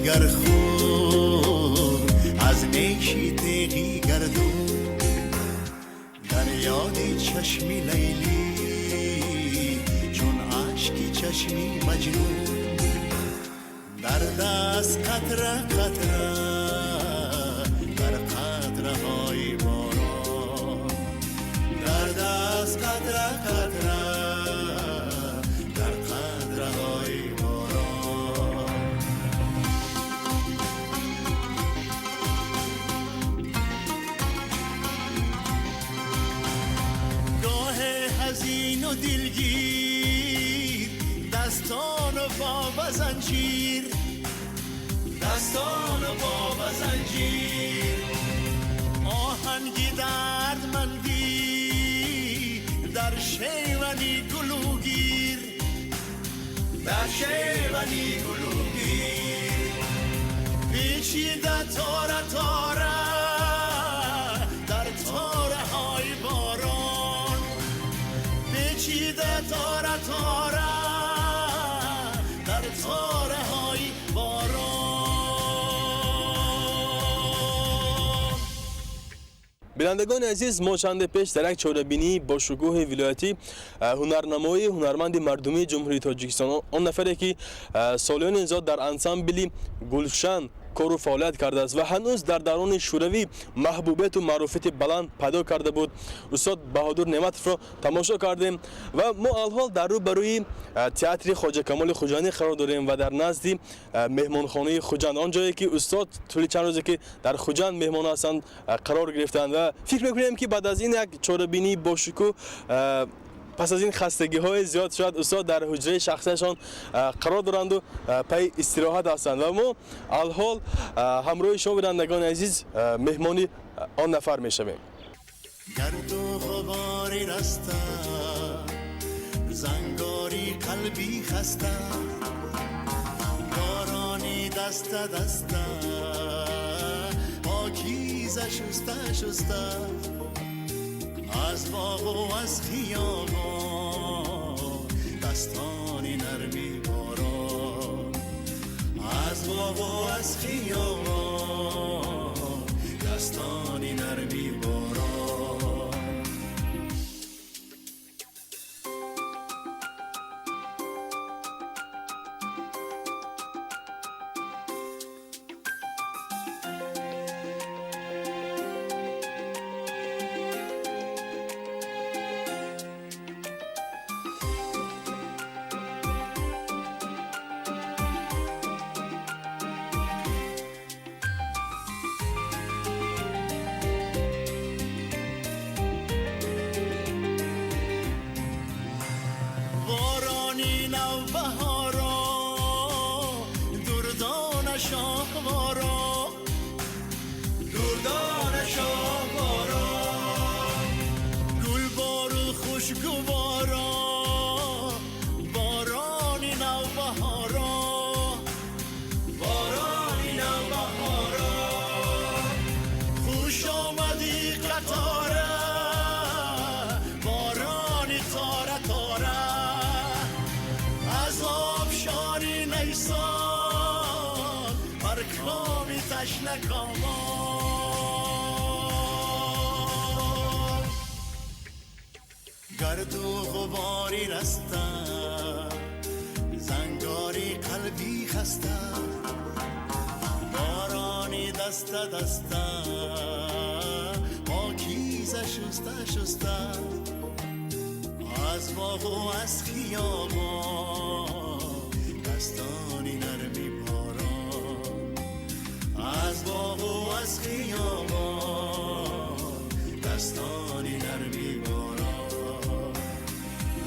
ҷигар хун аз неши теғи гардун. Дар ёди чашми Лайлӣ чун ашки чашми Маҷнун. Дард аст қатра қатра дар қатраҳои борон. Дард аст қатра қатра дар қатраҳои борон. Гоҳе ҳазину дилгир, дастону по ба занҷир, дастону по ба занҷир. Оҳанги дардмандӣ дар шевани гулугир, дар шевани гулугир. Печида тора тора дар тораҳои борон. Печида тора тора дар тораҳои борон. Бинандагони азиз, мо чанде пеш дар як чорабинии бошукӯҳи вилоятӣ ҳунарнамоии ҳунарманди мардумии Ҷумҳурии Тоҷикистон, он нафаре ки солиёни зиёд дар ансамбли «Гулшан» кору фаъолият кардааст ва ҳанӯз дар даврони шӯравӣ маҳбубияту маъруфияти баланд пайдо карда буд, устод Баҳодур Неъматовро тамошо кардем. Ва мо алҳол дар рӯ ба рӯи театри Хоҷа Камоли Хуҷандӣ қарор дорем ва дар назди меҳмонхонаи Хуҷанд, он ҷое ки устод тӯли чанд рӯзе ки дар Хуҷанд меҳмон ҳастанд, қарор гирифтанд. Ва фикр мекунем, ки баъд аз ин як чорабинии бошукӯҳ, пас аз ин хастагиҳои зиёд, шояд устод дар ҳуҷраи шахсияшон қарор доранду пайи истироҳат ҳастанд. Ва мо алҳол ҳамроҳи шумо, бинандагони азиз, меҳмони он нафар мешавем. Гарду ғубори раста, зангори қалби хаста, борони даста даста, покиза шуста шуста, аз боғу аз хиёбон дастони нарми борон. Аз боғу аз хиёбон дастони нарми борон. Борони навбаҳоро, дурдона шоҳворо, дурдона шоҳворо, гулбору хушгуворо, борони навбаҳоро, борони навбаҳоро. Хуш омадӣ қатора, борони тора тора, аз обшори Найсон бар коми ташнакомон. Гарду ғубори раста, зангори қалби хаста, борони даста даста, покиза шуста шуста, аз боғу аз хиёбон дастони нарми борон. Аз боғу аз хиёбон дастони нарми борон.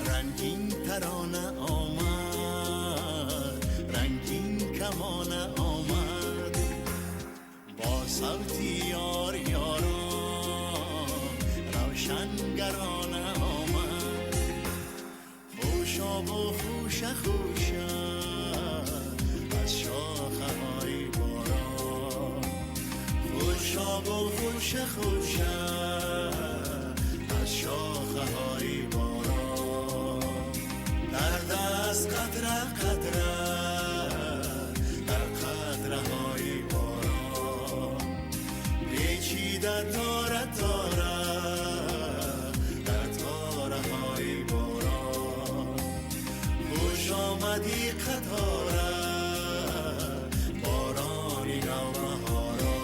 Рангин тарона омад, рангин камона омад, бо савти ёр ёрон равшангарона омад. Хушобу хуша хуша аз шохаҳои борон. Хушобу хуша хуша аз шохаҳои борон. Дар даст қатра қатра дар омадӣ қатора борони навбаҳоро.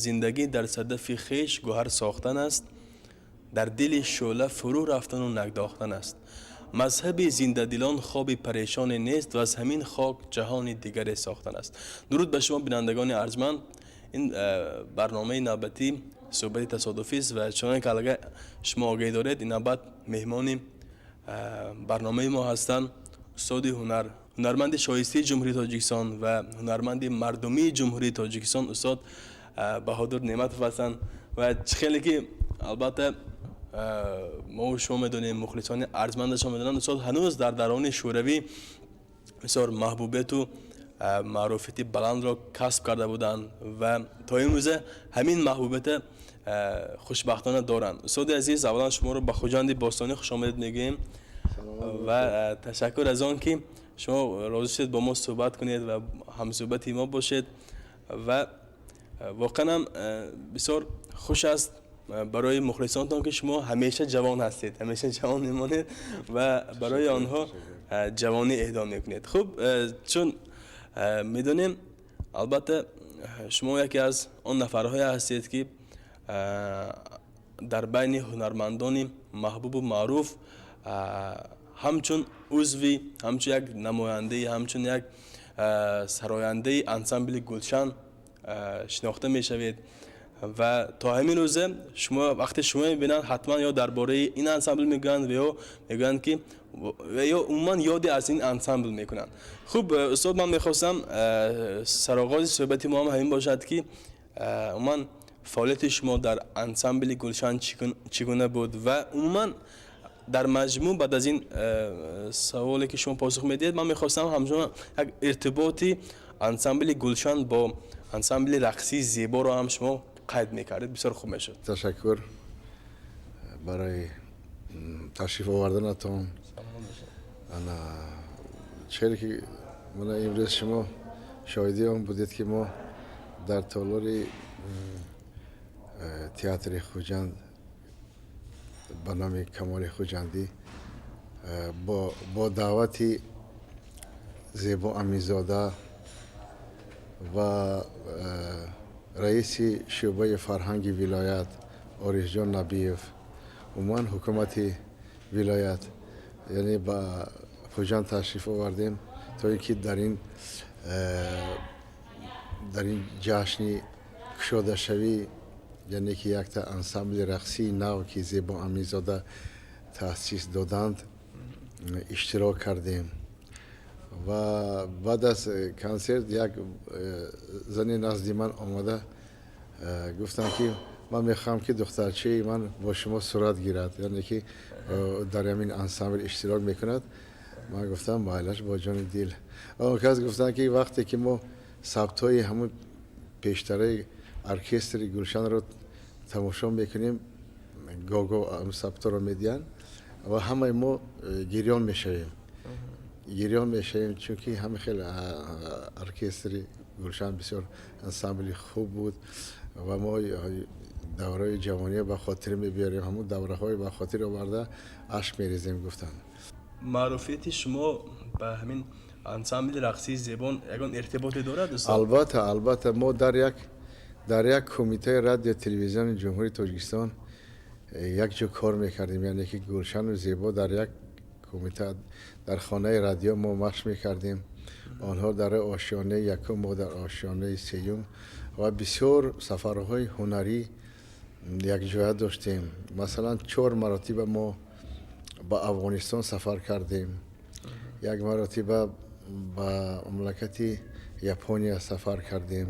Зиндагӣ дар садафи хеш гӯҳар сохтан аст, дар дили шӯъла фурӯ рафтану нагдохтан аст. Мазҳаби зиндадилон хоби парешоне нест ва аз ҳамин хок ҷаҳони дигаре сохтан аст. Дуруд ба шумо, бинандагони арҷманд. Ин барномаи навбатӣ суҳбати тасодуфист ва чуноне ки аллакай шумо огаҳӣ доред, ин навбат меҳмони барномаи мо ҳастанд устоди ҳунар, ҳунарманди шоистаи Ҷумҳурии Тоҷикистон ва ҳунарманди мардумии Ҷумҳурии Тоҷикистон, устод Баҳодур Неъматов ҳастанд. Ва чӣ хеле ки албатта мо шумо медонем, мухлисони арзмандашон медонанд, устод ҳанӯз дар даврони Шӯравӣ бисёр маҳбубияту маъруфияти баландро касб карда буданд ва то имрӯза ҳамин маҳбубията хушбахтона доранд. Устоди азиз, аввалан шуморо ба Хуҷанди бостонӣ хушомадед мегӯем ва ташаккур аз он ки шумо розӣ шудед бо мо суҳбат кунед ва ҳамсуҳбати мо бошед. Ва воқеан ҳам бисёр хуш аст барои мухлисонтон, ки шумо ҳамеша ҷавон ҳастед, ҳамеша ҷавон мемонед ва барои онҳо ҷавонӣ эҳдо мекунед. Хуб, чун медонем, албатта, шумо яке аз он нафарҳое ҳастед, ки дар байни ҳунармандони маҳбубу маъруф ҳамчун узви, ҳамчун як намояндаи, ҳамчун як сарояндаи ансамбли «Гулшан» шинохта мешавед. Ва то ҳамин рӯза шумо вақте шумо мебинанд, ҳатман ё дар бораи ин ансамбл мегӯянд ва ё мегӯянд ки ва ё умуман ёде аз ин ансамбл мекунанд. Хуб, устод, ман мехостам сароғози суҳбати мо ҳам ҳамин бошад, ки умуман фаъолияти шумо дар ансамбли «Гулшан» чӣ гуна буд ва умуман дар маҷмӯъ баъд аз ин саволе ки шумо посух медиҳед, ман мехостам ҳамчунон як иртиботи ансамбли «Гулшан» бо ансамбли рақсии «Зеборо» ҳам шумо қайд мекардед, бисёр хуб мешуд. Ташаккур барои ташриф оварданатон. Ана чере ки мана имрӯз шумо шоҳиди он будед, ки мо дар толори театри Хуҷанд ба номи Камоли Хуҷандӣ бо даъвати Зебо Аминзода ва раиси шӯъбаи фарҳанги вилоят Орифҷон Набиев, умуман ҳукумати вилоят, яъне ба Хуҷанд ташриф овардем, то ин ки дар ин ҷашни кушодашавӣ, яъне ки якта ансамбли рақсии нав, ки Зебо Аминзода таъсис доданд, иштирок кардем. Ва баъд аз консерт як зани назди ман омада гуфтанд, ки ман мехоҳам, ки духтарчаи ман бо шумо сурат гирад, яъне ки дар ҳамин ансамбл иштирок мекунад. Ман гуфтам: «Майлаш, бо ҷони дил». Ва он кас гуфтанд, ки вақте ки мо сабтҳои ҳамун пештараи оркестри «Гулшанро» тамошо мекунем, гоҳ-гоҳ сабтҳоро медиҳанд ва ҳамаи мо гирён мешавем, гирён мешавем, чунки ҳама хел оркестри «Гулшан» бисёр ансамбли хуб буд ва мо давраи ҷавониро ба хотир мебиёрем, ҳамун давраҳое ба хотир оварда ашк мерезем, гуфтанд. Маъруфияти шумо ба ҳамин ансамбли рақсии «Зебо» ягон иртиботе дорад, устод? Албатта, албатта. Мо дар як кумитаи радио телевизиони Ҷумҳурии Тоҷикистон якҷо кор мекардем, яъне ки «Гулшану» «Зебо» дар як кумита, дар хонаи радио мо машқ мекардем. Онҳо дар ошёнаи якум, мо дар ошёнаи сеюм. Ва бисёр сафарҳои ҳунарӣ якҷоя доштем. Масалан, чор маротиба мо ба Афғонистон сафар кардем, як маротиба ба мамлакати Япония сафар кардем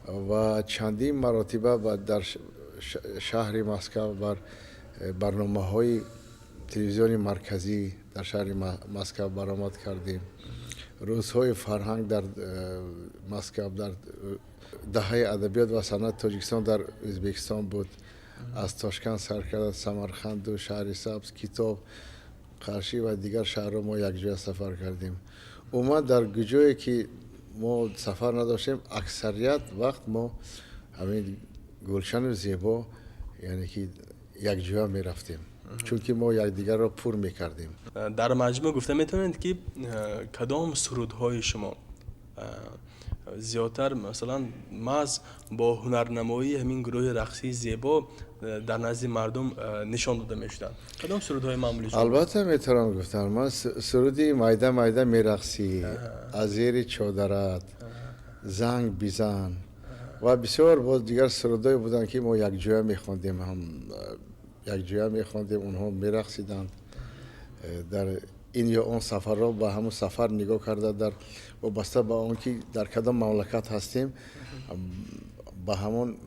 ва чандин маротиба дар шаҳри Москав бар барномаҳои телевизиони марказӣ дар шаҳри Москав баромад кардем. Рӯзҳои фарҳанг дар Москав, дар Даҳаи адабиёт ва санъати Тоҷикистон дар Ӯзбекистон буд. Аз Тошканд сар карда, Самарқанду Шаҳри Сабз, Китоб, Қаршӣ ва дигар шаҳрҳо мо якҷоя сафар кардем. Умуман, дар ҷое ки мо сафар надоштем, аксарият вақт мо ҳамин «Гулшану» «Зебо», яъне ки якҷоя мерафтем. Чунки мо якдигарро пур мекардем. Дар маҷмӯъ гуфта метавонед, ки кадом сурудҳои шумо зиёдтар, масалан, маҳз бо ҳунарнамоии ҳамин гурӯҳи рақсии «Зебо» дар назди мардум нишон дода мешуданд? Кадом сурудҳои маъмули шумо? Албатта, метавонам гуфтан. Ман суруди «Майда майда мерақсӣ», «Аз зери чодарат», «Занг бизан» ва бисёр боз дигар сурудҳое буданд, ки мо якҷоя мехондем, ҳам якҷоя мехондем, онҳо мерақсиданд. Дар ин ё он сафарро ба ҳамун сафар нигоҳ карда, дар вобаста ба он ки дар кадом мамлакат ҳастем, ба ҳамон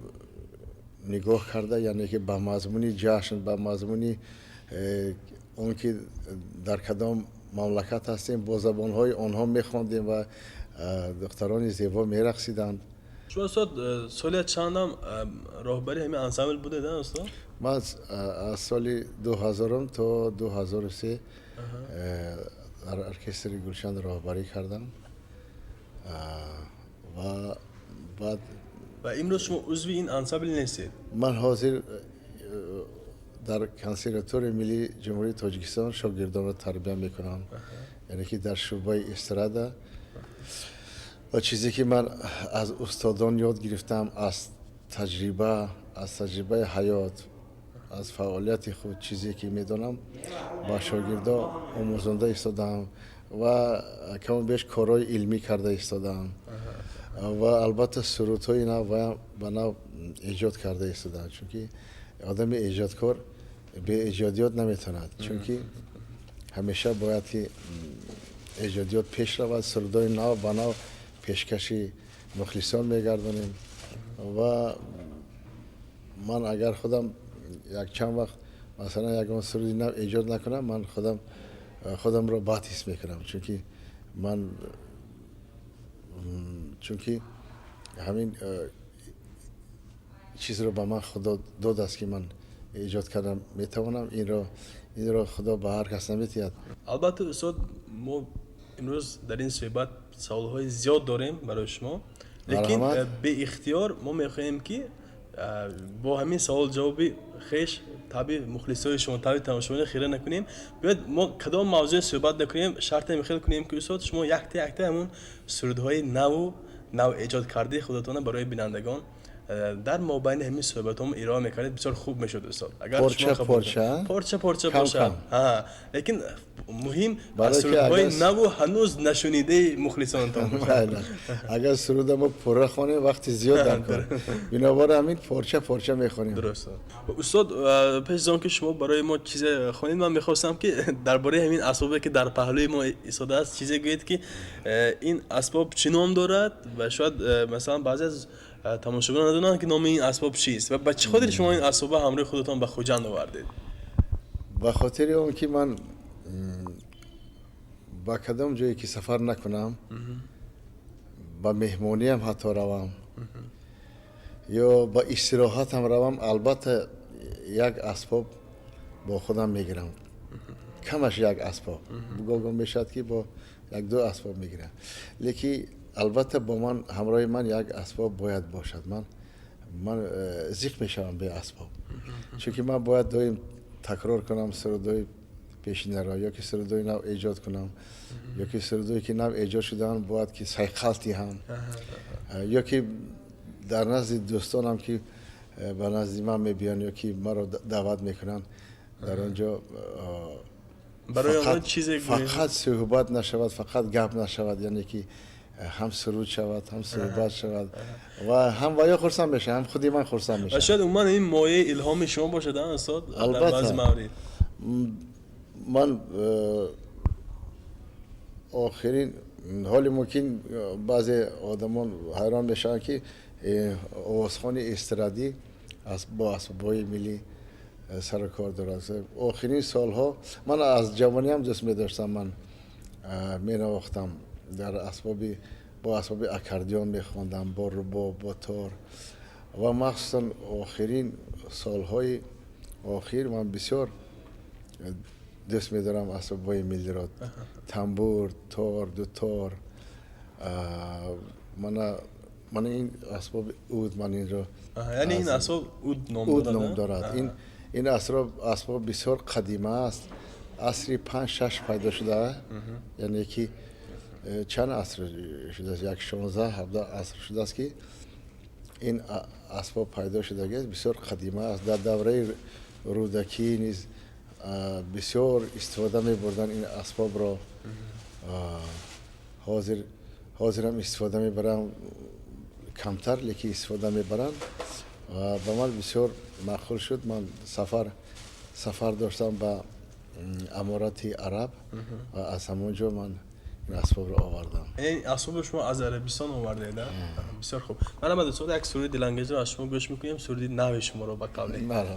нигоҳ карда, яъне ки ба мазмуни ҷашн, ба мазмуни он ки дар кадом мамлакат ҳастем, бо забонҳои онҳо мехондем ва духтарони зебо мерақсиданд. Шумо, устод, соли чандам роҳбари ҳамин ансамбл будед, устод? Ман аз соли 2000-ум то 2003 дар оркестри «Гулшан» роҳбарӣ кардам ва баъд Ва имрӯз шумо узви ин ансамбл нестед? Ман ҳозир дар Консерваторияи миллии Ҷумҳурии Тоҷикистон шогирдонро тарбия мекунам, яъне ки дар шӯъбаи эстрада. Ва чизе ки ман аз устодон ёд гирифтам, аз таҷриба, аз таҷрибаи ҳаёт, аз фаъолияти худ, чизе ки медонам, ба шогирдо омӯзонда истодаам ва каму беш корҳои илмӣ карда истодаам ва албатта сурудҳои нав ба нав эҷод карда истодаам, чунки одами эҷодкор беэҷодиёт наметавонад, чунки ҳамеша бояд ки эҷодиёт пеш равад. Сурудҳои нав ба нав пешкаши мухлисон мегардонем ва ман агар худам як чанд вақт, масалан, ягон суруди нав эҷод накунам, ман худам худамро бад ҳис мекунам, чунки ҳамин чизро ба ман Худо додааст, ки ман эҷод кардам метавонам. Инро Худо ба ҳар кас наметиҳад. Албатта, устод, мо имрӯз дар ин суҳбат саволҳои зиёд дорем барои шумо, лекин беихтиёр мо мехоҳем, ки бо ҳамин савол ҷавоби хеш таби мухлисои шумо, таби тамошобино хира накунем. Биёед, мо кадом мавзӯе суҳбат накунем, шарте мехел кунем, ки, устод, шумо якта якта ҳамун сурудҳои наву нав эҷод кардаи худатона барои бинандагон дар мобайни ҳамин суҳбатҳо ироа мекардед, бисёр хуб мешуд, устод. Агар порча порча. Порча порча бошад, лекин муҳим сурудҳои наву ҳанӯз нашунидаи мухлисонтон. Агар суруда мо пурра хонем, вақти зиёд дар кор, бинобар ҳамин порча порча мехонем. Дуруст, устод. Пеш аз он ки шумо барои мо чизе хонед, ман мехостам, ки дар бораи ҳамин асбобе, ки дар паҳлӯи мо истодааст, чизе гӯед, ки ин асбоб чӣ ном дорад ва шояд, масалан, баъзе аз тамошобинон надонанд, ки номи ин асбоб чист ва ба чӣ хотир шумо ин асбобро ҳамроҳи худатон ба Хуҷанд овардед. Ба хотири он ки ман ба кадом ҷое ки сафар накунам, ба меҳмониам ҳатто равам ё ба истироҳатам равам, албатта як асбоб бо худам мегирам, камаш як асбоб, гоҳ мешавад, ки бо як ду асбоб мегирам, лекин албатта бо ман, ҳамроҳи ман як асбоб бояд бошад. Ман зиқ мешавам бе асбоб, чунки ман бояд доим такрор кунам сурудҳои пешинаро ё ки сурудҳои нав эҷод кунам, ё ки сурудҳое ки нав эҷод шудаанд, бояд ки сайқал диҳам, ё ки дар назди дӯстонам, ки ба назди ман мебиёнд ё ки маро даъват мекунанд, дар он ҷо фақат суҳбат нашавад, фақат гап нашавад, яъне ки ҳам суруд шавад, ҳам суҳбат шавад ва ҳам ваё хурсанд мешавад, ҳам худи ман хурсанд мешавам. Шояд умуман ин мояи илҳоми шумо бошад, устод, дар баъзе маврид. Ман охирин ҳоли мумкин баъзе одамон ҳайрон мешаванд, ки овозхони эстрадӣ бо асбобҳои миллӣ сару кор дорад. Охирин солҳо, ман аз ҷавониам дӯст медоштам, ман менавохтам дар асбоби, бо асбоби аккордеон мехондам, бо рубоб, бо тор ва махсусан охирин солҳои охир ман бисёр дӯст медорам асбобҳои миллиро: тамбур, тор, дутор. Мана ин асбоби уд, ман инро Яъне ин асбоб уд ном уд ном дорад. Ин Ин асбоб бисёр қадима аст, асри 5-6 пайдо шуда, яъне ки чанд аср шудааст, як 16-17 аср шудааст, ки ин асбоб пайдо шудагиаст, бисёр қадима аст. Дар давраи Рӯдакӣ низ бисёр истифода мебурданд ин асбобро. Ҳозирам истифода мебаранд камтар, лекин истифода мебаранд. Ва ба ман бисёр маъқул шуд. Ман сафар доштам ба Аморати Араб ва аз ҳамон ҷо ман ин асбобро овардам. Ин асбобро шумо аз Арабистон овардед? Бисёр хуб. Ман дӯстон, як суруди дилангезро аз шумо гӯш мекунем, суруди нави шуморо ба қавле. Бале.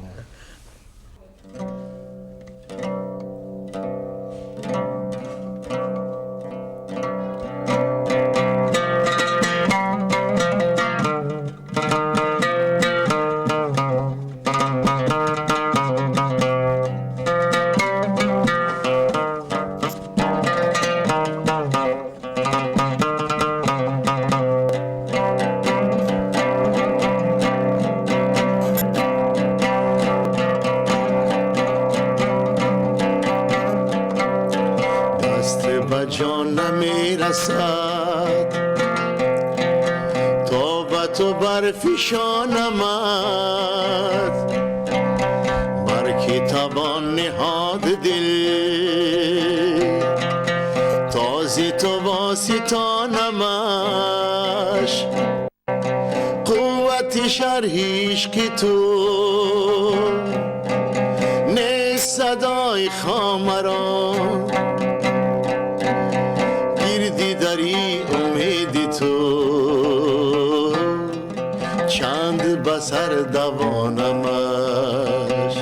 Ба ҷон намерасад, то ба ту барфишонамад, бар ки тавон ниҳод дил, то зи ту воситонамаш. Қуввати шарҳи ишқи ту нест садои хомаро, гирди дари умеди ту чанд ба сар давонамаш.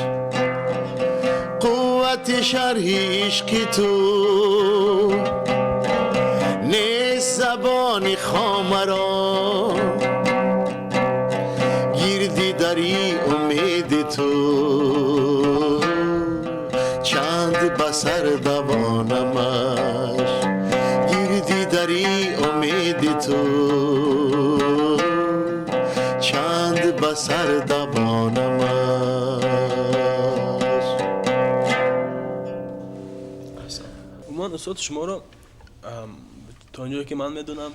Қуввати шарҳи ишқи ту нест забони хомаро, гирди дари умеди ту чанд ба сар давонамаш, гирди дари умеди ту чанд ба сар давонамаш. Умуман, устод, шуморо то он ҷое ки ман медонам,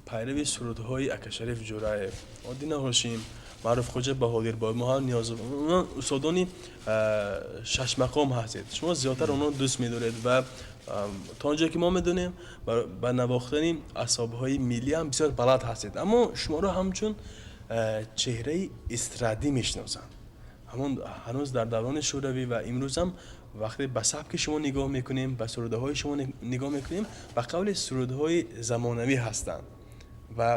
пайрави сурудҳои Акашариф Ҷураев, Одина Ҳошим, Маъруф Хоҷа Баҳодирбой, Муҳаммад Ниёзов, умуман устодони шашмақом ҳастед. Шумо зиёдтар онро дӯст медоред ва то он ҷое ки мо медонем, ба навохтани асбобҳои миллӣ ҳам бисёр балад ҳастед, аммо шуморо ҳамчун чеҳраи эстрадӣ мешиносанд. Ҳамон ҳанӯз дар даврони Шӯравӣ ва имрӯзам вақте ба сабки шумо нигоҳ мекунем, ба сурудаҳои шумо нигоҳ мекунем, ба қавли сурудҳои замонавӣ ҳастанд ва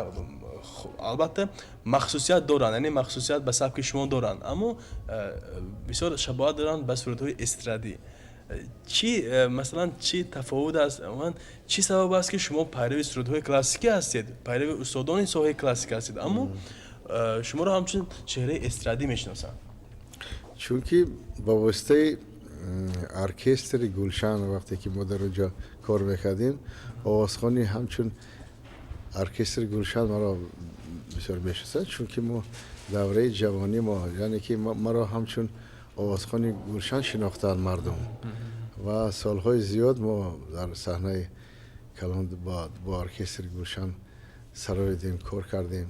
албатта махсусият доранд, яъне махсусият ба сабки шумо доранд, аммо бисёр шабоҳат доранд ба сурудҳои эстрадӣ. Чӣ, масалан, чӣ тафовут аст, умуман чӣ сабаб аст, ки шумо пайрави сурудҳои классикӣ ҳастед, пайрави устодони соҳаи классика ҳастед, аммо шуморо ҳамчун чеҳраи эстрадӣ мешиносанд? Чунки ба воситаи оркестри Гулшан, вақте ки мо дар он ҷо кор мекардем, овозхони ҳамчун оркестри Гулшан маро бисёр мешиносанд, чунки мо давраи ҷавонӣ мо, яъне ки маро ҳамчун овозхони Гулшан шинохтанд мардум ва солҳои зиёд мо дар саҳнаи калон бо оркестри Гулшан сароидем, кор кардем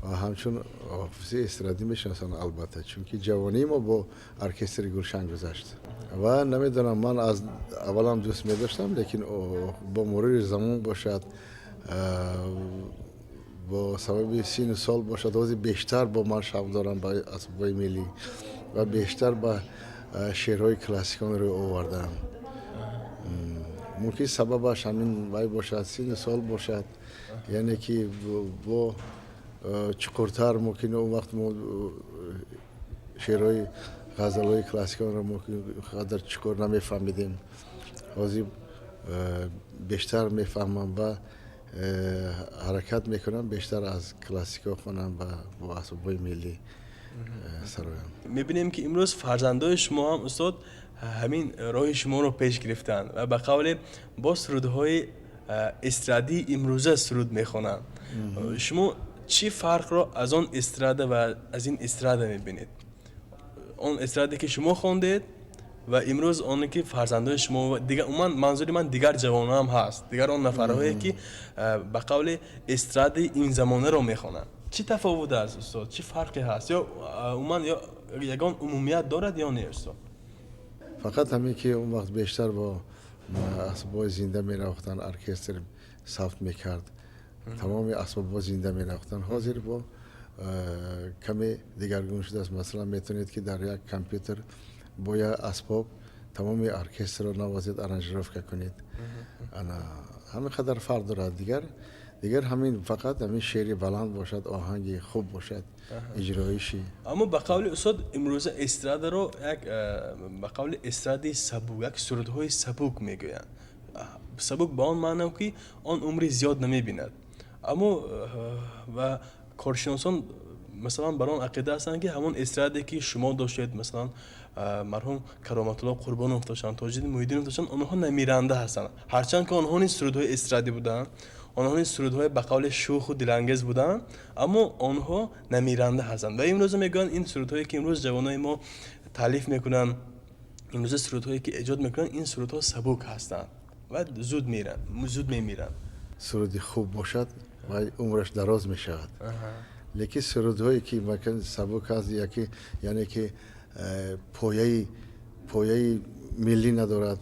ва ҳамчун ҳофизи эстрадӣ мешиносанд, албатта, чунки ҷавонии мо бо оркестри Гулшан гузашт. Ва намедонам, ман аз аввалам дӯст медоштам, лекин бо мурури замон бошад, бо сабаби сину сол бошад, ҳозир бештар бо ман шавқ дорам ба асбобҳои миллӣ ва бештар ба шеърҳои классикон рӯй овардаам. Мумкин сабабаш ҳамин вай бошад, сину сол бошад, яъне ки бо чуқуртар мумкин он вақт мо шеърҳои ғазалҳои классиконро мумкин қадар чуқур намефаҳмидем, ҳозир бештар мефаҳмам ва ҳаракат мекунам бештар аз классико хонам ва бо асбобҳои миллӣ сароям. Мебинем, ки имрӯз фарзандои шумо ҳам, устод, ҳамин роҳи шуморо пеш гирифтанд ва ба қавле бо сурудҳои эстрадии имрӯза суруд мехонанд. Шумо чӣ фарқро аз он эстрада ва аз ин эстрада мебинед? Он эстраде ки шумо хондед ва имрӯз оне ки фарзандои шумо, дигар, умуман манзури ман дигар ҷавонон ҳам ҳаст, дигар он нафарҳое ки ба қавли эстради ин замонаро мехонанд, чӣ тафовут аст, устод? Чӣ фарқе ҳаст ё умуман ё ягон умумият дорад ё не, устод? Фақат ҳамин ки он вақт бештар бо асбобҳои зинда менавохтанд, оркестр сабт мекард, тамоми асбобҳо зинда менавохтанд. Ҳозир бо каме дигаргун шудааст. Масалан, метавонед ки дар як компютер бо як асбоб тамоми оркестрро навозед, аранжировка кунед. Ана ҳамин қадар фарқ дорад. Дигар ҳамин, фақат ҳамин шеъри баланд бошад, оҳанги хуб бошад, иҷроиши. Аммо ба қавли устод, имрӯза эстрадаро як ба қавли эстради сабук, як сурудҳои сабук мегӯянд. Сабук ба он маъно, ки он умри зиёд намебинад. Аммо ва коршиносон, масалан, бар он ақида ҳастанд, ки ҳамон эстраде ки шумо доштед, масалан, марҳум Кароматулло Қурбонов доштанд, Тоҷиддин Муҳиддинов доштанд, онҳо намиранда ҳастанд, ҳарчанд ки онҳо низ сурудҳои эстрадӣ буданд, онҳо низ сурудҳои ба қавли шӯху дилангез буданд, аммо онҳо намиранда ҳастанд. Ва имрӯза мегӯянд, ин сурудҳое ки имрӯз ҷавонои мо таълиф мекунанд, имрӯза сурудҳое ки эҷод мекунанд, ин сурудҳо сабук ҳастанд ва зуд меранд, зуд мемиранд. Суруди хуб бошад ва умраш дароз мешавад, лекин сурудҳое ки сабук аст, яки, яъне ки пояи миллӣ надорад,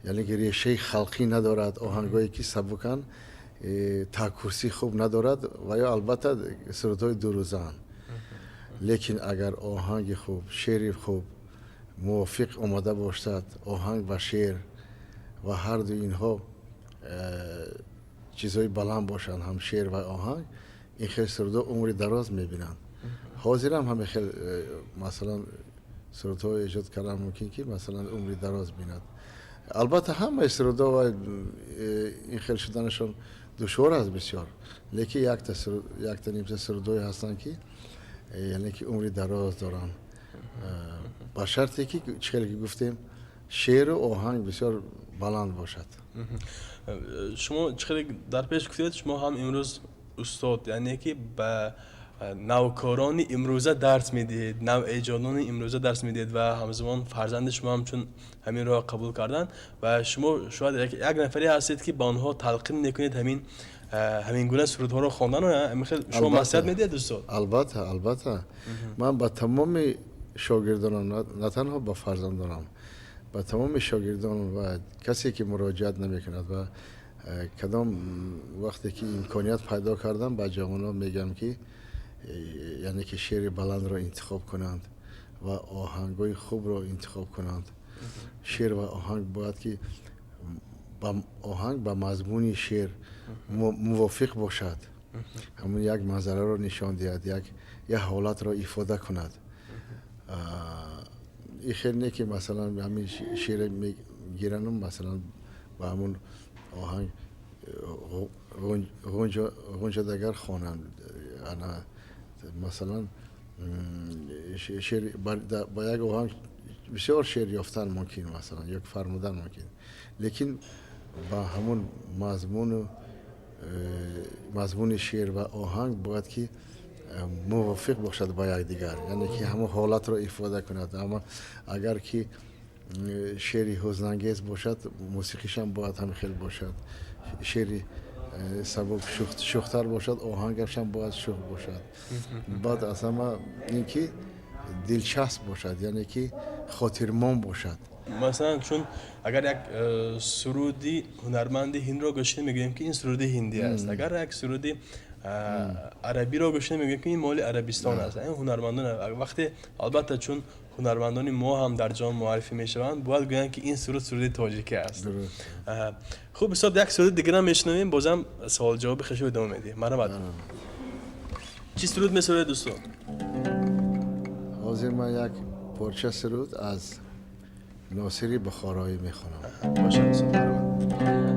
яъне ки решаи халқӣ надорад, оҳангҳое ки сабуканд, таъкурсии хуб надорад ва ё албатта сурудҳои дурӯзаанд. Лекин агар оҳанги хуб, шеъри хуб мувофиқ омада бошад, оҳанг ба шеър ва ҳарду инҳо чизҳои баланд бошанд, ҳам шеър ва оҳанг, ин хел сурудҳо умри дароз мебинанд. Ҳозирам ҳамин хел, масалан, сурудҳо эҷод кардан мумкин, ки масалан умри дароз бинад. Албатта, ҳамаи сурудҳо ва ин хел шуданашон душвор аст бисёр, лекин якта нимта сурудҳое ҳастанд, ки яъне ки умри дароз доранд, ба шарте ки, чӣ хеле ки гуфтем, шеъру оҳанг бисёр баланд бошад. Шумо чӣ хеле дар пеш гуфтед, шумо ҳам имрӯз устод, яъне ки ба навкорони имрӯза дарс медиҳед, навэҷодони имрӯза дарс медиҳед ва ҳамзамон фарзанди шумо ҳам чун ҳамин роҳ қабул карданд ва шумо шояд як нафаре ҳастед, ки ба онҳо талқин мекунед ҳамин гуна сурудҳоро хондану шумо маслиҳат медиҳед, устод? Албатта, ман ба тамоми шогирдонам, на танҳо ба фарзандонам, ба тамоми шогирдон ва касе ки муроҷиат намекунад ва кадом вақте ки имконият пайдо кардам, ба ҷавонон мегӯям, ки яъне ки шеъри баландро интихоб кунанд ва оҳангҳои хубро интихоб кунанд. Шеър ва оҳанг бояд ки оҳанг ба мазмуни шеър мувофиқ бошад, ҳамун як манзараро нишон диҳад, як ҳолатро ифода кунад. Ин хел не, ки масалан ҳамин шеъре мегирану масалан ба ҳамун оҳанг ғунҷадагар хонанд. Ана масалан, шеър ба як оҳанг бисёр шеър ёфтан мумкин, масалан, ё фармудан мумкин, лекин ба ҳамун мазмуну мазмуни шеър ва оҳанг бояд ки мувофиқ бошад ба якдигар, яъне ки ҳамон ҳолатро ифода кунад. Аммо агар ки шеъри ҳузнангез бошад, мусиқишам бояд ҳамин хел бошад. Шеъри сабук, шӯхтар бошад, оҳангашам бояд шӯх бошад. Баъд аз ҳама ин ки дилчасп бошад, яъне ки хотирмон бошад. Масалан, чун агар як суруди ҳунарманди ҳиндро гӯш кунем, мегӯем, ки ин суруди ҳиндӣ аст. Агар як суруди арабиро гӯш кунем, мегӯем, ки ин моли Арабистон аст. Ин ҳунармандон вақте, албатта, чун ҳунармандони мо ҳам дар ҷаҳон муаррифӣ мешаванд, бояд гӯянд, ки ин суруд суруди тоҷикӣ аст. Хуб, устод, як суруди дигарам мешунавем, бозам саволҷавоби хешро идома медиҳем. Марҳамат, чӣ суруд месароед, устод? Ҳозир ман як порча суруд аз Носири Бухороӣ мехонам. Бошад, устод, марҳамат.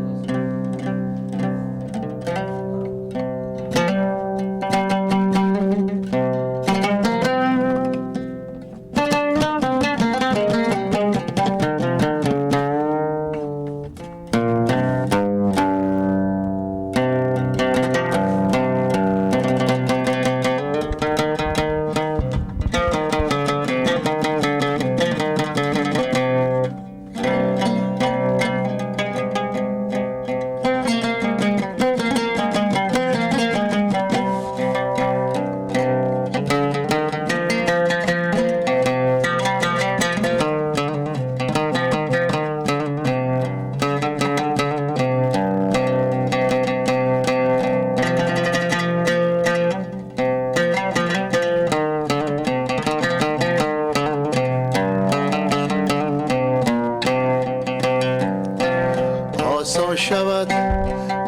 Осон шавад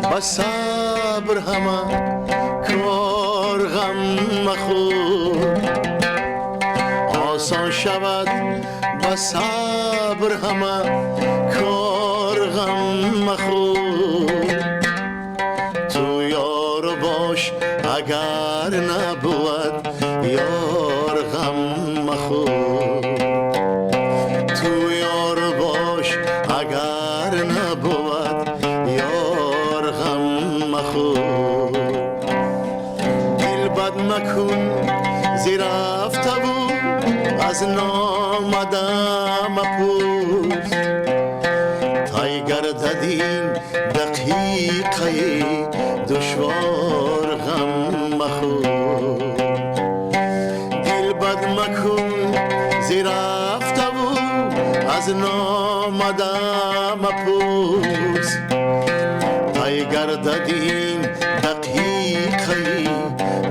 ба сабр ҳама кор, ғам махӯр. Осон шавад ба сабр ҳама кор, ғам махӯр. Ту ёр бош, агар набувад ёр, ғам махӯр. Ту ёр бош, агар набувад ёр, ғам махӯр. Дил бад макун зи рафтаву аз номада мапурс. Тай гардад ин дақиқаи душвор, ғам махӯр. Дил бад макун зи рафтаву аз номада мапурс. Тай гардад ин дақиқаи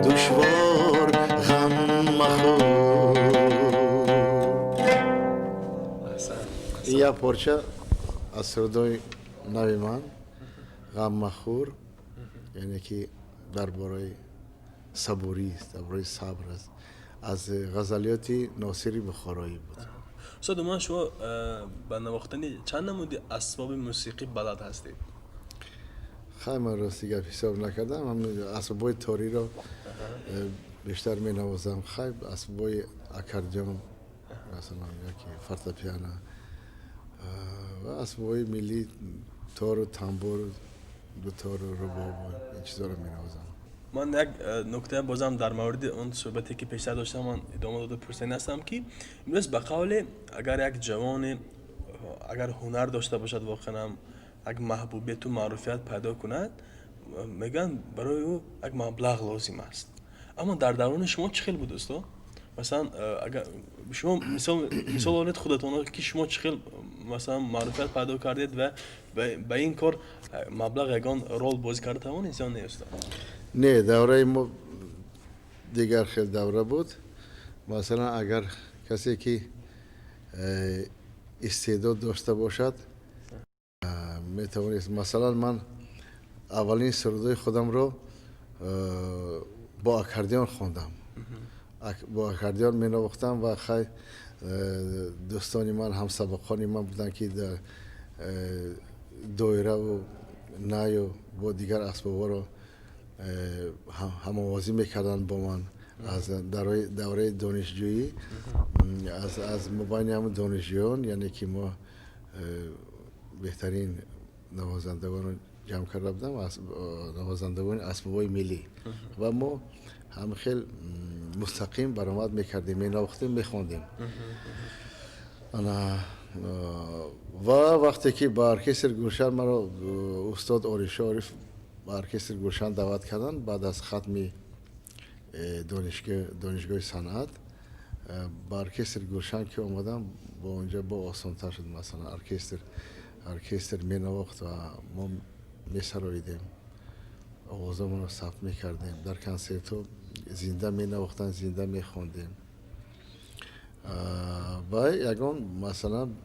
душвор, ғам махӯр. Ин як порча аз сурудҳои нави ман, «Ғам махӯр», яъне ки дар бораи сабурист, дар бораи сабр аст, аз ғазалиёти Носири Бухороӣ буд. Устод, умуман шумо ба навохтани чанд намуди асбоби мусиқӣ балад ҳастед? Хай, ман рости гап ҳисоб накардам. Асбобҳои ториро бештар менавозам. Хай, асбобҳои аккордеон, масалан, яки фортепиано ва асбобҳои миллӣ, тору тамбуру дутору рубобу ин чизоро менавозам. Ман як нукта бозам дар мавриди он суҳбате, ки пештар доштам, ман идома дода пурсанӣ ҳастам, ки имрӯз ба қавле агар як ҷавоне агар ҳунар дошта бошад, воқеан ҳам як маҳбубияту маъруфият пайдо кунад, мегӯянд, барои ӯ як маблағ лозим аст. Аммо дар даврони шумо чӣ хел буд, устод? Масалан, агар шумо мисол оред худатонро, ки шумо чӣ хел, масалан, маъруфият пайдо кардед ва ба ин кор маблағ ягон рол бозӣ карда тавонист ё не, устод? Не, давраи мо дигар хел давра буд. Масалан, агар касе ки истеъдод дошта бошад, метавонист. Масалан, ман аввалин сурудҳои худамро бо аккордеон хондам, бо аккордеон менавохтам ва хай, дӯстони ман, ҳамсабақони ман буданд, ки дар доираву найю бо дигар асбобҳоро ҳамовозӣ мекарданд бо ман. Аз давраи донишҷӯӣ, аз мобайни ҳамн донишҷӯён, яъне ки мо беҳтарин навозандагонро ҷамъ карда будам, навозандагони асбобҳои миллӣ, ва мо ҳам хел мустақим баромад мекардем, менавохтем, мехондем. Ва вақте ки ба оркестри Гулшан маро устод Орифшо Ориф ба оркестри Гулшан даъват карданд, баъд аз хатми донишгоҳи санъат ба оркестри Гулшан ки омадам, бо онҷа бо осонтар шуд. Масалан, оркестр менавохт ва мо месароидем, овозамонро сабт мекардем, дар консертҳо зинда менавохтанд, зинда мехондем. Ва ягон, масалан,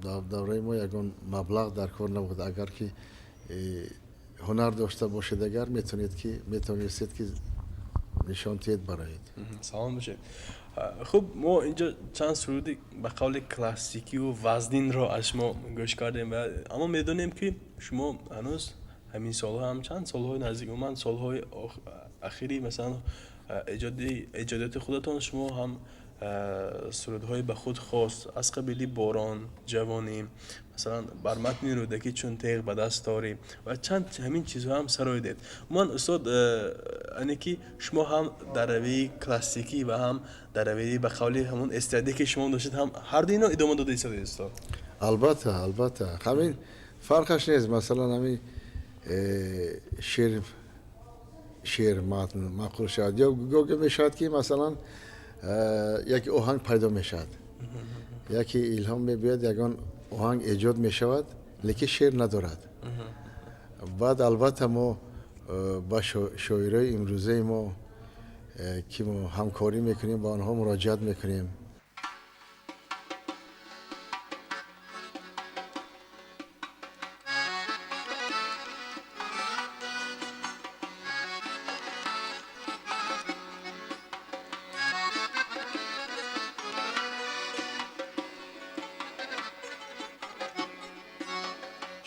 дар давраи мо ягон маблағ дар кор набуд. Агар ки ҳунар дошта бошед, агар метавонед ки метавонистед ки нишон диҳед, бароед. Салом бошед. Хуб, мо инҷо чанд суруди ба қавли классикиву вазнинро аз шумо гӯш кардем, аммо медонем, ки шумо ҳанӯз ҳамин солҳо ҳам, чанд солҳои наздик, умуман солҳои ахири, масалан, эҷодиёти худатон, шумо ҳам сурудҳои ба худ хос аз қабили «Борон», «Ҷавонӣ», масалан, бар матни Рӯдакӣ «Чун теғ ба даст дорӣ» ва чанд ҳамин чизҳо ҳам сароидед. Умуман, устод, ане ки шумо ҳам дар равияи классикӣ ва ҳам дар равияи ба қавли ҳамон эстрадӣ, ки шумо доштед, ҳам ҳарду ино идома дода истодед, устод? Албатта, албатта, ҳамин фарқаш нест. Масалан, ҳамин шеър, матн маъқул шавад ё гоҳе мешавад, ки масалан, яке оҳанг пайдо мешавад, яке илҳом мебиёд, ягон оҳанг эҷод мешавад, лекин шеър надорад. Баъд, албатта, мо ба шоирои имрӯзаи мо, ки мо ҳамкорӣ мекунем, ба онҳо муроҷиат мекунем.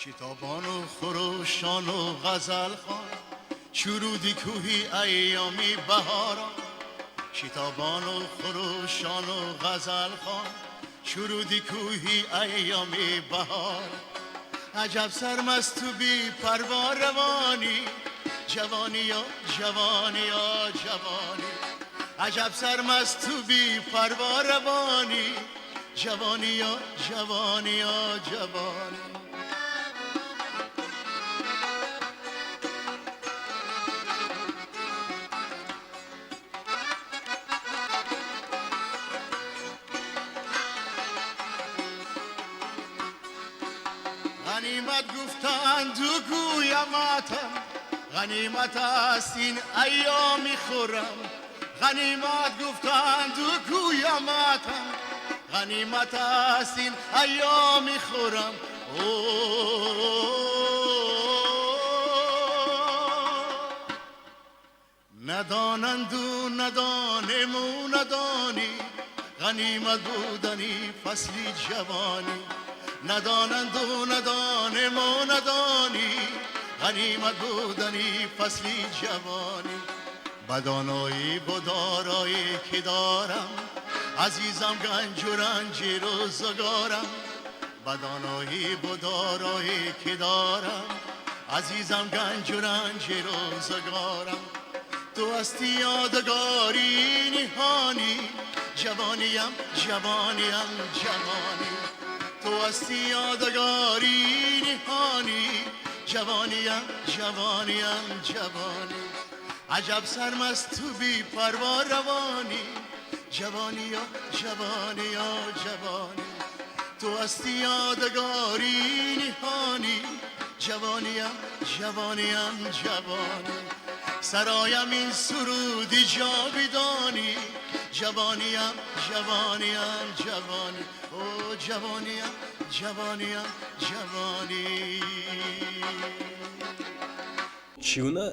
Шитобону хурӯшону ғазалхон, шуруди кӯҳи айёми баҳорон. Шитобону хурӯшону ғазалхон, шуруди кӯҳи айёми баҳор. Аҷаб сармасту бепарво равонӣ, ҷавониё, ҷавониё, ҷавонӣ. Аҷаб сармасту бепарво равонӣ, ҷавониё, ҷавониё, ҷавонӣ. Ғанимат гуфтанду гӯяматам, ғанимат аст ин айёми хуррам. Ғанимат гуфтанду гӯяматам, ғанимат аст ин айёми хуррам. Надонанду надонему надонӣ, ғанимат будани фасли ҷавонӣ. Надонанду надонему надонӣ, ғанимат будани фасли ҷавонӣ. Ба доноӣ бу дороӣ ки дорам, азизам ганҷу ранҷи рӯзгорам. Ба доноӣ бу дороӣ ки дорам, азизам ганҷу ранҷи рӯзгорам. Ту ҳастӣ ёдгори ниҳонӣ, ҷавониям, ҷавониям, ҷавонӣ. Ту ҳастӣ ёдгори ниҳонӣ, ҷавониям, ҷавониям, ҷавонӣ. Аҷаб сармасту бепарво равонӣ, ҷавониё, ҷавониё, ҷавонӣ. Ту ҳастӣ ёдгори ниҳонӣ, ҷавониям, ҷавониям, ҷавонӣ. Сароям ин суруди ҷовидонӣ, ҷавониям, ҷавониям, ҷавонӣ. О ҷавониям, ҷавониям, ҷавонӣ. Чӣ гуна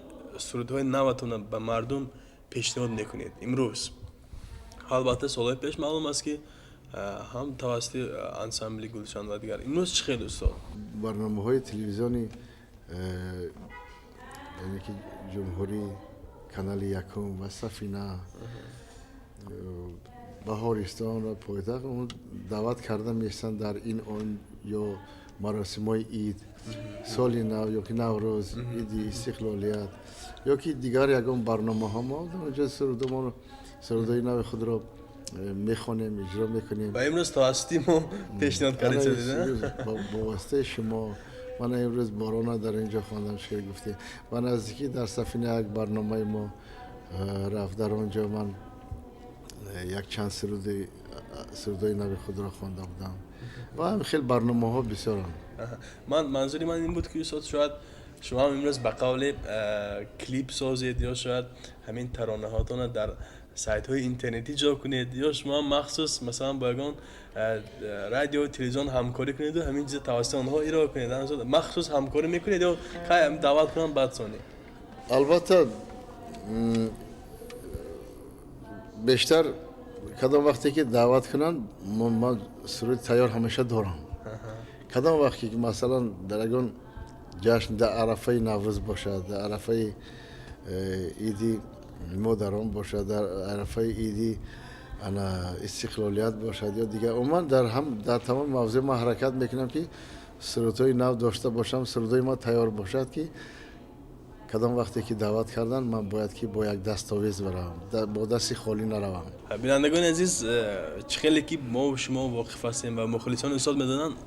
сурудҳои наватонро ба мардум пешниҳод мекунед имрӯз? Албатта, солҳои пеш маълум аст, ки ҳам тавассути ансамбли Гулшан ва дигар. Имрӯз чӣ хел, устод? Барномаҳои телевизиони, яъне ки ҷумҳурӣ, канали якум ва Сафина, Баҳористон ва пойтахт даъват карда мешаванд дар ин он ё маросимҳои ид, соли нав ё ки Наврӯз, иди истиқлолият ё ки дигар ягон барномаҳо, мо онҷо сурудҳои нави худро мехонем, иҷро мекунем. Ва имрӯз тавассути мо пешниҳод кардед? Бо воситаи шумо ман имрӯз борона дар инҷо хондам, шеър гуфтем ва наздикӣ дар Сафина як барномаи мо рафт. Дар он ҷо ман як чанд сурудҳои нави худро хонда будам ва хеле барномаҳо бисёранд. Ман манзури ман ин буд, ки устод, шояд шумо ҳам имрӯз ба қавле клип созед ё шояд ҳамин таронаҳотонро дар сайтҳои интернетӣ ҷо кунед, ё шумо ҳам махсус, масалан, бо ягон радио, телевизион ҳамкорӣ кунеду ҳамин чиза тавассути онҳо ироа кунед. Махсус ҳамкорӣ мекунед ё кай даъват кунанд, баъд сонӣ? Албатта, бештар кадом вақте ки даъват кунанд, ман суруди тайёр ҳамеша дорам. Кадом вақте ки, масалан, дар ягон ҷашн, дар арафаи Наврӯз бошад, дар арафаи иди модарон бошад, дар арафаи иди ана истиқлолият бошад ё дигар, умуман дар тамоми мавзӯъ ман ҳаракат мекунам, ки сурудҳои нав дошта бошам, сурудҳои ма тайёр бошад, ки кадом вақте ки даъват карданд, ман бояд ки бо як дастовез баравам, бо дасти холӣ наравам. Бинандагони азиз, чӣ хеле ки мо шумо воқиф ҳастем ва мухлисони устод медонанд,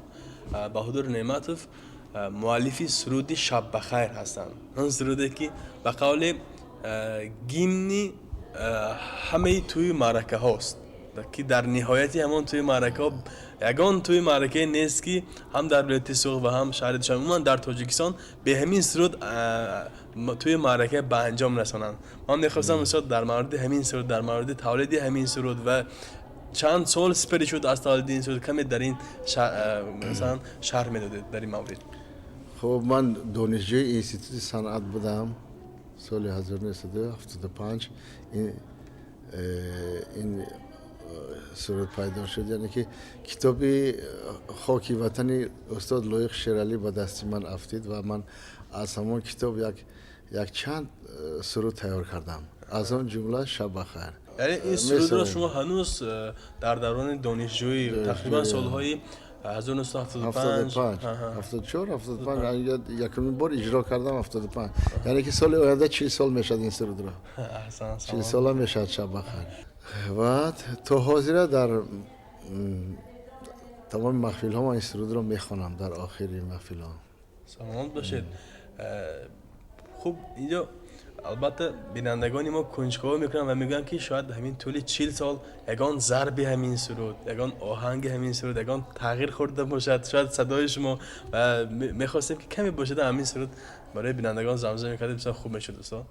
Баҳодур Неъматов муаллифи суруди «Шаб бахайр» ҳастанд, он суруде ки ба қавле гимни ҳамаи тӯи маъракаҳост, ки дар ниҳояти ҳамон тӯи маъракаҳо ягон тӯи маъракае нест, ки ҳам дар вилояти Суғд ва ҳам шаҳри Душанбе, умуман дар Тоҷикистон бе ҳамин суруд тӯи маърака ба анҷом расонанд. Ман мехостам, устод, дар мавриди ҳамин суруд, дар мавриди тавлиди ҳамин суруд ва чанд сол сипарӣ шуд аз тавлиди ин суруд, каме дар ин масалан шарҳ медодед дар ин маврид. Хуб, ман донишҷӯи институти санъат будам соли 1975. Ин Суруд пайдо шуд, яъне ки китоби «Хоки ватани» устод Лоиқ Шералӣ ба дасти ман афтид ва ман аз ҳамон китоб якчанд суруд тайёр кардам, аз он ҷумла «Шаб бахайр». Яъне ин сурудро шумо ҳанӯз дар даврони донишҷӯӣ, тақрибан солҳои 1975? 74, 75 якумин бор иҷро кардам, 75. Яъне ки соли оянда 40 сол мешавад ин сурудро, 40 сола мешавад «Шаб бахайр». Ва то ҳозира дар тамоми маҳфилҳо ман ин сурудро мехонам, дар охири маҳфилҳо. Саломат бошед. Хуб, инҷо албатта бинандагони мо кунҷковӣ мекунанд ва мегӯянд, ки шояд ҳамин тӯли 40 сол ягон зарби ҳамин суруд, ягон оҳанги ҳамин суруд ягон тағйир хӯрда бошад, шояд садои шумо, ва мехостем, ки каме бошада ҳамин суруд барои бинандагон замзама мекардед, бисёр хуб мешуд, устод.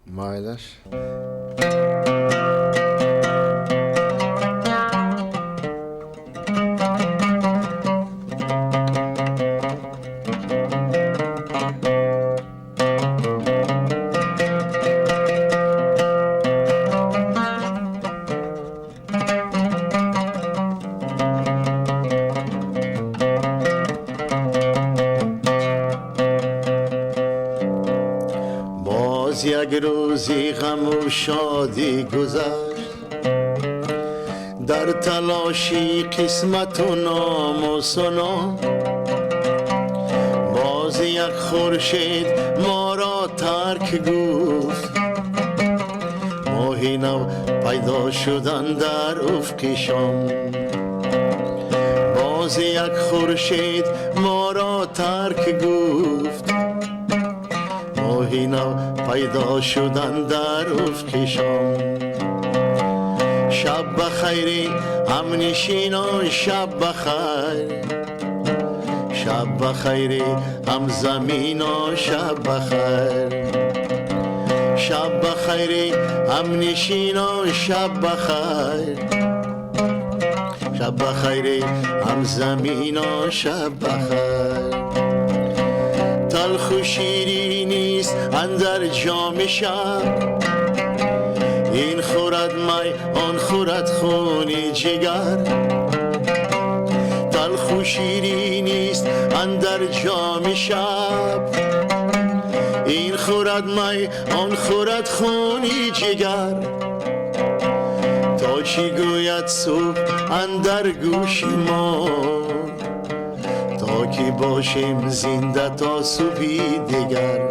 Майлаш. Боз як рӯзи ғаму шодӣ гузашт дар талоши қисмату ному сано. Боз як хуршед моро тарк гуфт, моҳи нав пайдо шудан дар уфқи шом. Боз як хуршед моро тарк гуфт, моҳи нав пайдо шудан дар уфқи шом. Шаб ба хайри ҳамнишинон, шаб ба хайр, шаб ба хайри ҳамзаминон, шаб ба хайр, шаб ба хайри ҳамнишинон, шаб ба хайр, шаб ба хайри ҳамзаминон, шаб ба хайр. Талху ширинист андар ҷоми шаб, ин хӯрад май, он хӯрад хуни ҷигар. Талху ширинист андар ҷоми шаб, ин хӯрад май, он хӯрад хуни ҷигар. То чӣ гӯяд субҳ андар гӯши мо, то ки бошем зинда то субҳи дигар.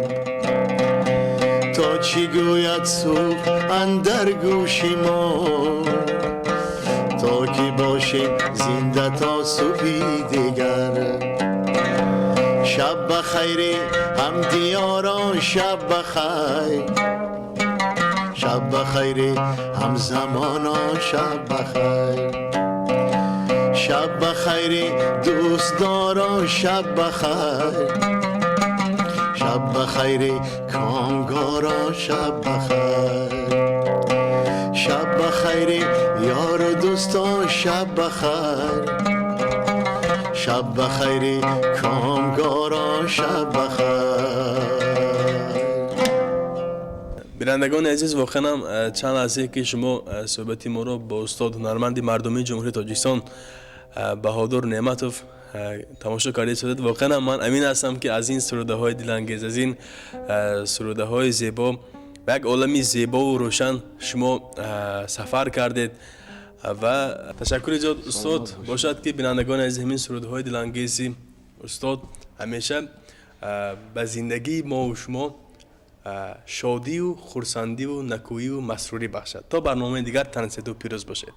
То чӣ гӯяд субҳ андар гӯши мо, то ки бошем зинда то субҳи дигар. Шаб ба хайри ҳамдиёрон, шаб ба хайр, шаб ба хайри ҳамзамонон, шаб ба хайр, шаб ба хайри дӯстдорон, шаб ба хайр, шаб ба хайри комгорон, шаб ба хайр, шаб ба хайри ёру дӯстон, шаб ба хайр, шаб ба хайри комгорон, шаб ба хайр. Бинандагони азиз, воқеан чанд лаҳзае ки шумо суҳбати моро бо устод, ҳунарманди мардумии Ҷумҳурии Тоҷикистон Баҳодур Неъматов тамошо карда истодед, воқеан ман амин ҳастам, ки аз ин сурудаҳои дилангез, аз ин сурудаҳои зебо ба як олами зебову рӯшан шумо сафар кардед. Ва ташаккури зиёд, устод. Бошад, ки бинандагони азиз, ҳамин сурудҳои дилангези устод ҳамеша ба зиндагии мову шумо шодию хурсандиву накӯиву масрурӣ бахшад. То барномаи дигар тансиҳату пирӯз бошед.